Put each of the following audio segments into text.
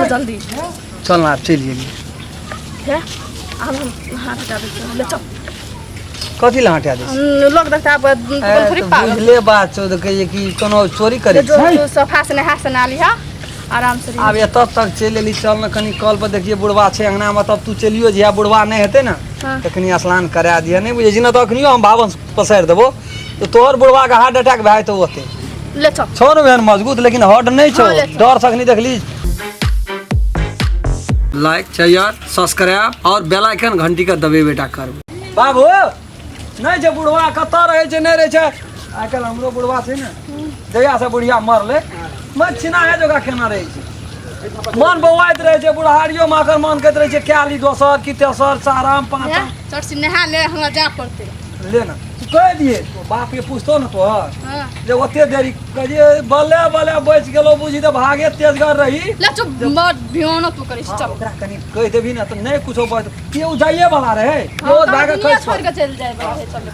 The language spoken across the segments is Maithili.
रह जल्दी। चल ना, आब चलि गेलियै। हे, आब हम हाथ हटा दै छियौ, ले चल। कथी लए हटा दै छी? लोग देखता आब ए, थोड़ी तऽ पागल। बुझले बात छौ तऽ कहियै कि कोनो चोरी करै जो छै। जो सफा से नहा सुना लिहा, आराम से। आब एतऽ तक चलि एली, चल ने कनि कल पर देखिए बुढ़वा छै अंगनामे, तब तू चलियो जहिया बुढ़वा नहि हेतै ने। हाँ। तऽ कनि स्नान करा दिअ। नहि बुझै छी ने तऽ अखनियो हम भावन पसारि देबो तऽ तोहर बुढ़वाके हार्ट अटैक भए जेतौ ओते। ले चल। छौ ने ओहन मजबूत, लेकिन हर्ट नहि छौ। हाँ, ले चल। डर से अखनी देखली। लाइक, शेयर, सब्सक्राइब और बेल आइकन घंटी के दबेबे टा करबै। बाबू नहि छै, बुढ़वा कतऽ रहै छै, नहि रहै छै। आइ काल्हि हमरो बुढ़वा छै ने, जहिया से बुढ़िया मरलै मैं छिनाहे जोगा केना रहै छै, मन बौआइत रहै छै। बुढ़ारियो मे अकर मन कहैत रहै छै कए ली दोसर कि तेसर चाराम पाँचम। चट से नहा ले, हमरा जाय पड़तै। ले ने, तू कहि दिहे तो बाप के पूछतो ने तोहर हाँ। जे ओते देरी कहिए बल्ले बल्ले बचि गेलो, बुझी तऽ भागे तेजगर रही। ले चुप, बड़ भियोनो तू करै छी। हाँ, चल। ओकरा कनि कहि देबही ने तऽ नहि कुछो बच के ओ जाइए वाला रहै। हाँ, ओ तोरा भागे दुनिया खसि छोड़ के चलि जाय बड़ा चल,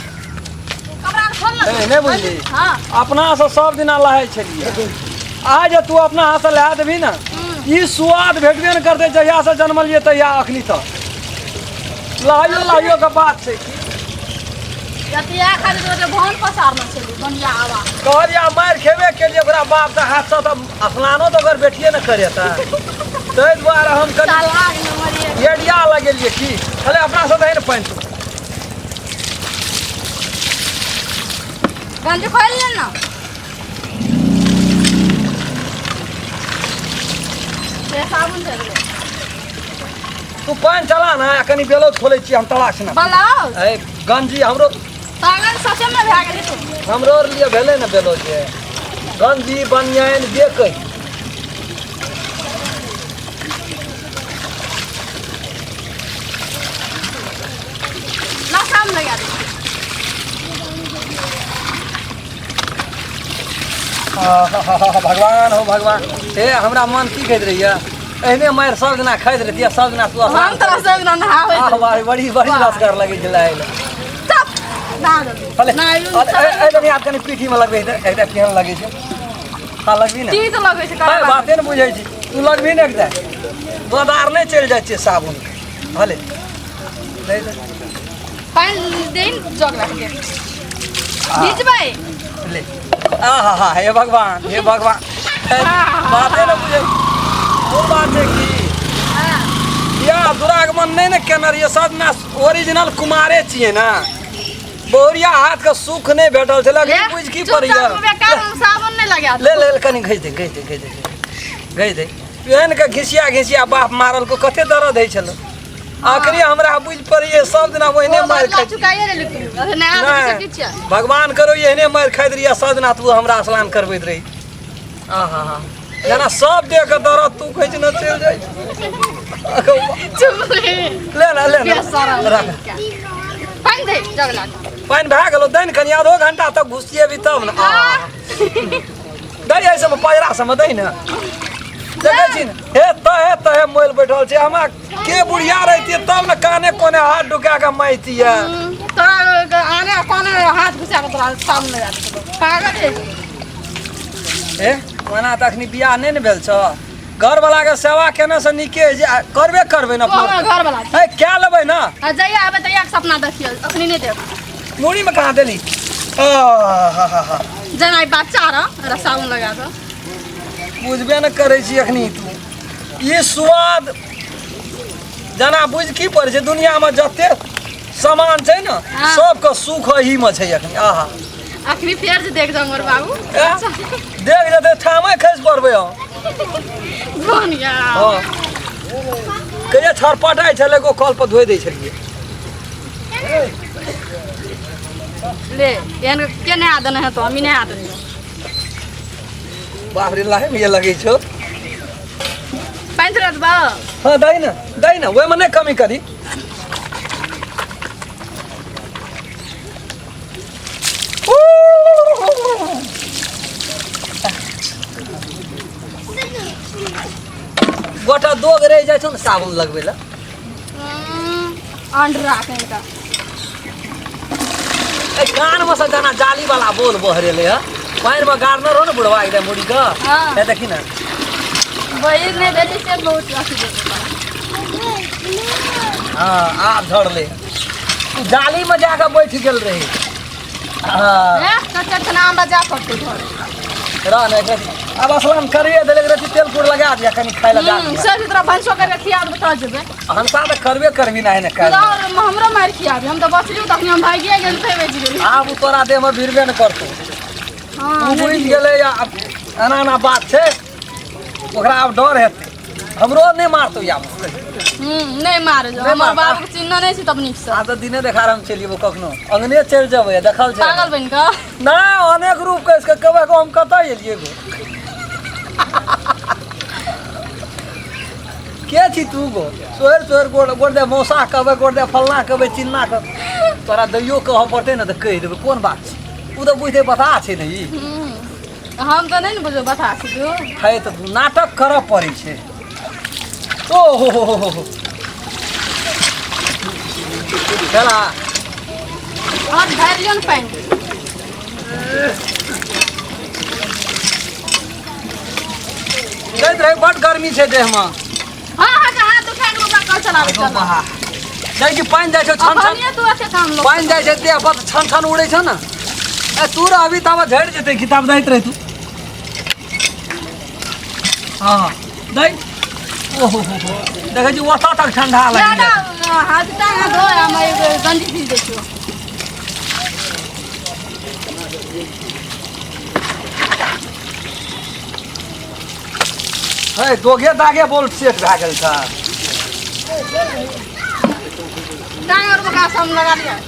कपड़ा खोल ना। ए, नहि बुझली? हाँ। अपना से सब दिना लहै छलियै, आइ जे तू अपना हाथ से लहा देबही ने, ई स्वाद भेटबे ने करतै। जहिया से जनमलियै तहिया अखनी तक लहाइयो लहाइयो के बात छै की। जतिया खाली तो भन पसारने छली बनिया आवा। कहलियै मारि खेबे केलियै ओकरा बाप के हाथसँ तऽ स्नानो तऽ ओकर बेटिए ने करेतै, ताहि दुआरे हम कनि चालाक न मरिए। एडिया लगेलियै की। कहले अपना सब दही ने पानि तू। गंजी खोल ले ना। ले साबुन दे दे। तू पानि चला ने आ कनि बेलौज खोलै छियै हम तलाक ने। ब्लाउज। ए गंजी हमरो। पागल सचे में भए गेली तू। हमरो आर लिए भेलै ने बेलौज, गंजी बनियान जे कही। ला साबुन लगा दे। आहा, भगवान हो भगवान, हे हमरा मन की कहैत रहिए, एहने मारि सब दिना खाइत रहतियै सब दिना तू। हम तोरा सब दिना नहाबै। आह भाई, बड़ी बड़ी रसगर लगै छलै। चुप, नहा देबौ। अरे नहाइयो। अरे ए आब कनि पीठीमे लगबै तऽ एकटा केहन लगै छै। हाँ, लगबी ने। तीत लगै छै। भाई, बाते ने बुझै छी। तू लगबी ने एकटा बदार नहि चलि जाइ छियै साबुन भले दे दे। पानि दे जग राख के भिजबै। ले, आहा हा, हे भगवान, हे भगवान, ए, बाते ने बुझै ओ बात छै की। बियाह दुरागमन नहि ने केने रहियै, सब ना ओरिजिनल कुमारे छियै ने, बहुरिया हाथ के सुख नहि भेटल छलै। अखनी बुझि की पड़ैया। साबुन नहि लगा। ले ले ले, कनि घसि दे, घसि दे, घसि दे, घसि दे। एहन के घिसिया घिसिया बाप मारल को कते दर्द होइ छलै। आखिरी हमरा बुझि पड़ैए सब दिना ओहिने मारि खाइ। चुकाइए लेली तू, अरे नया नहि, सकै छियै। भगवान करो एहने मारि खाइत रहिए सब दिना, तू हमरा स्नान करबैत रही। आहा हा, जेना सब देह के दर्द तू कहै छी ने चलि जाइ छै। चुप रे। ले ना, ले ना, बेशरम। राख। पानि दे जग लाग। पानि भए गेलो, दै ने कनि आधो घंटा तक घुसिएबी तब ने। आहा, दै एहि सबमे पजरा सबमे दै ने। देखै छी ने, हे तहे तहे मोल बैठल छै। हमरा के बुढ़िया रहितियै तब ने काने कोने हाथ ढुका कऽ माइतियै। तोरा आने कोने हाथ घुसा के तोरा सामने लगा देतौ, पागल है। ए ओना तऽ अखनी बियाह नहि ने भेल छौ, घरवला के सेवा केने से नीके जे करबे करबै ने। तू हमर घरवला छी। ए कए लेबै ने। आ जहिया आबे तहिया के सपना देखियो, अखनी नहि देख। मुड़ी में कहाँ देली? आहा, जेना ई बच्चा रह, एकरा साबुन लगा दो। बुझबे ने करै छी अखनी तू ई स्वाद। जेना बुझ की पड़ै छै, दुनियामे जते सामान छै ने, सबके सुख एहीमे छै अखनी। आहा। अखनी फेर जे देख जाओ मोर बाबू। ए, देख जेतै ठामे खसि पड़बै हम। बढ़िया। हँ, कहिया छरपटाइ छलै, एगो कल पर धोइ दै छलियै। ले, एहन के नहा देने है तो हम ही नहा देने। बाप रे, लाहे में लगै छौ। पानि थोड़ा देबो। हाँ, दै ने, दै ने, ओहिमे नहि कमी करी। गोटा दोग रहि जाइ छौ ने साबुन लगबै लए। अंडरा कनिका। ए कानमे से जेना जाली वाला बोल बहरेलै हँ, पानिमे गाड़ने रहो ने बुढ़वा एकदम मुड़ी के। हाँ। ए देखी ने। बहिर नहि भेली से बहुत अथी भेल। हाँ, आब झड़ले। तू जाली में जाके बैठ गेल रही। हाँ। ए, कते ठना आम बजा पड़तै घर। रह ने, एक रत्ती। आब असलाम करिए देले, एक रत्ती तेल कुर लगा दिया, कनी खाय लगा दिया। से भी तोरा भनसो करके खिया देबो तऽ जेबै। हंसा तऽ करबे करबी ना है ने काल्हि। और हमरो मारि खियाबी, हम तऽ बचलियो तखनी हम भागिए गेल, फेर बचि गेली। आब उ तोरा देह में भिड़बे ने करतौ। हाँ। ओ बुझि गेलै या आब एना एना बात छै, ओकरा आब डर हेतै। हमरो नहि मारतौ आब। नहि मारे जो। नहि हमर मारतौ। बाबू के चिन्ह नहि छै तब नीकसँ। आब तऽ दिने देखार हम चलि जेबो, कखनो अंगने चलि जेबै, देखल छै। पागल बनि कऽ? नहि, अनेक रूप कहि कऽ कहबै हम कतऽ एलियै गो, के छी तू गो? सोहर सोहर गोड़ गोड़ दे मौसा कहबै, गोड़ दे फल्लाँ कहबै, चिन्ना कहबै, तोरा दैयो कहऽ पड़तै ने तऽ कहि देबै, कोन बात छै? ओ तऽ बुझतै बता छै ने ई। हम तऽ नहि ने बुझबै बता छी तू। है तऽ नाटक करऽ पड़ै छै। ओ हो हो हो हो, चला। और भरि लियौ ने पानि। दैत रहै, बड गर्मी छै देहमे। हाँ हाँ, हाथ दुखा गेल ओकरा, कल चलाबै चल। जाइ कि पानि जाइ छौ छन छन। अखनिये तू एते काम लोक। पानि जाइ छै देह पर तऽ छन छन उड़ै छौ ने। ए, तू रहबी ताबे झड़ि जेतै किताब। दैत रह तू। हँ, दै। ओहो हो हो, देखै छी ओतऽ तक ठंडा लागि दादा जाइ। हाथ टांग धो, हम एगो गंजी पी दै छियौ। हे, दोगे दागे बोल्ट सेट भए गेल छै। टांग और बका हम लगा लिया।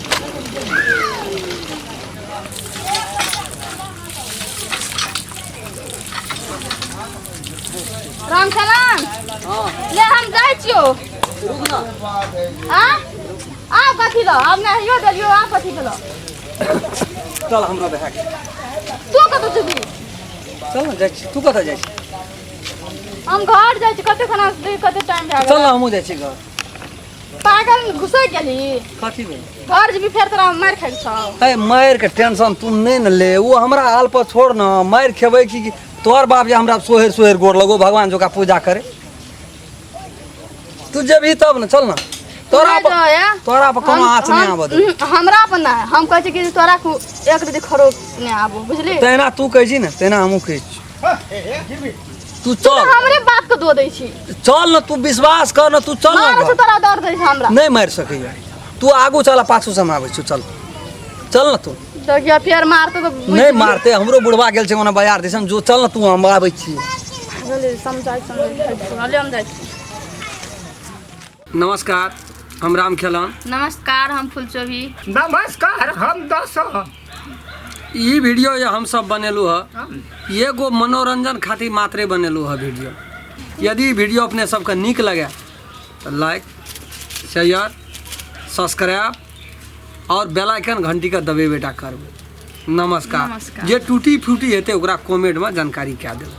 राम सलाम। ले, हम जाइ छियौ। रुक ना। हाँ, आब कथी लो? आब नहियो देलियौ, आब कथी भेलो? चल, हमरा भए गेल। तू कतऽ जेबही? चल ने, जाइ छी। तू कतऽ जाइ छी? हम घर जाइ छी। कते खाना कते टाइम भए चल ने। गेल। हमहूँ जाइ छी घर। पागल घुसै गेली। कथी भेल? घर जेबही फेर तोरा मारि खाइ छौ। हे, मारि के टेंशन तू नहि ने ले, ओ हमरा हाल पर छोड़ न। मारि खेबै कि तोहर बाप जे हमरा सोहर सोहर गोर लगो, भगवान जोका पूजा करे। तू जेबही तब ने, चल ने। तोरा नहि पर जाय। तोरा पर कोनो आँच नहि आबऽ देबै। हमरा पर नहि, हम कहै छी कि तोरा एक रति खरो नहि आबो, बुझली? तहिना तू कहै छी ने, तहिना हमहूँ कहै छी। तू तू चल। तऽ हमरे बात के दो दै छी। चल ने, तू विश्वास कर ने, तू चल ने। मारै छौ घर। तोरा दर्द दै छै हमरा। नहि मारि सकैया। तू आगू चल, पाछू से हम आबै छी। चल, चल ने तू। देखियो, फेर मारतौ तऽ बुझि नहि मारते। हमरो बुढ़वा गेल छै ओना बाजार दिसन जो। चल ने तू, हम आबै छी। गेली, समझाइ समझाइ खाइ ले, हम जाइ छी। नमस्कार, हम राम खेलन। नमस्कार, हम फुलचोभी। नमस्कार, हम दस। ई वीडियो जे हम सब बनेलहुँ हँ, एगो मनोरंजन खातिर मात्रे बनेलहुँ हँ वीडियो। यदि ई वीडियो अपने सबके नीक लगे तऽ लाइक, शेयर, सब्सक्राइब और बेल आइकन घंटी के दबेबे टा करबै। नमस्कार। नमस्कार। जे टूटी फूटी हेतै, ओकरा कमेंटमे जानकारी कए देबै।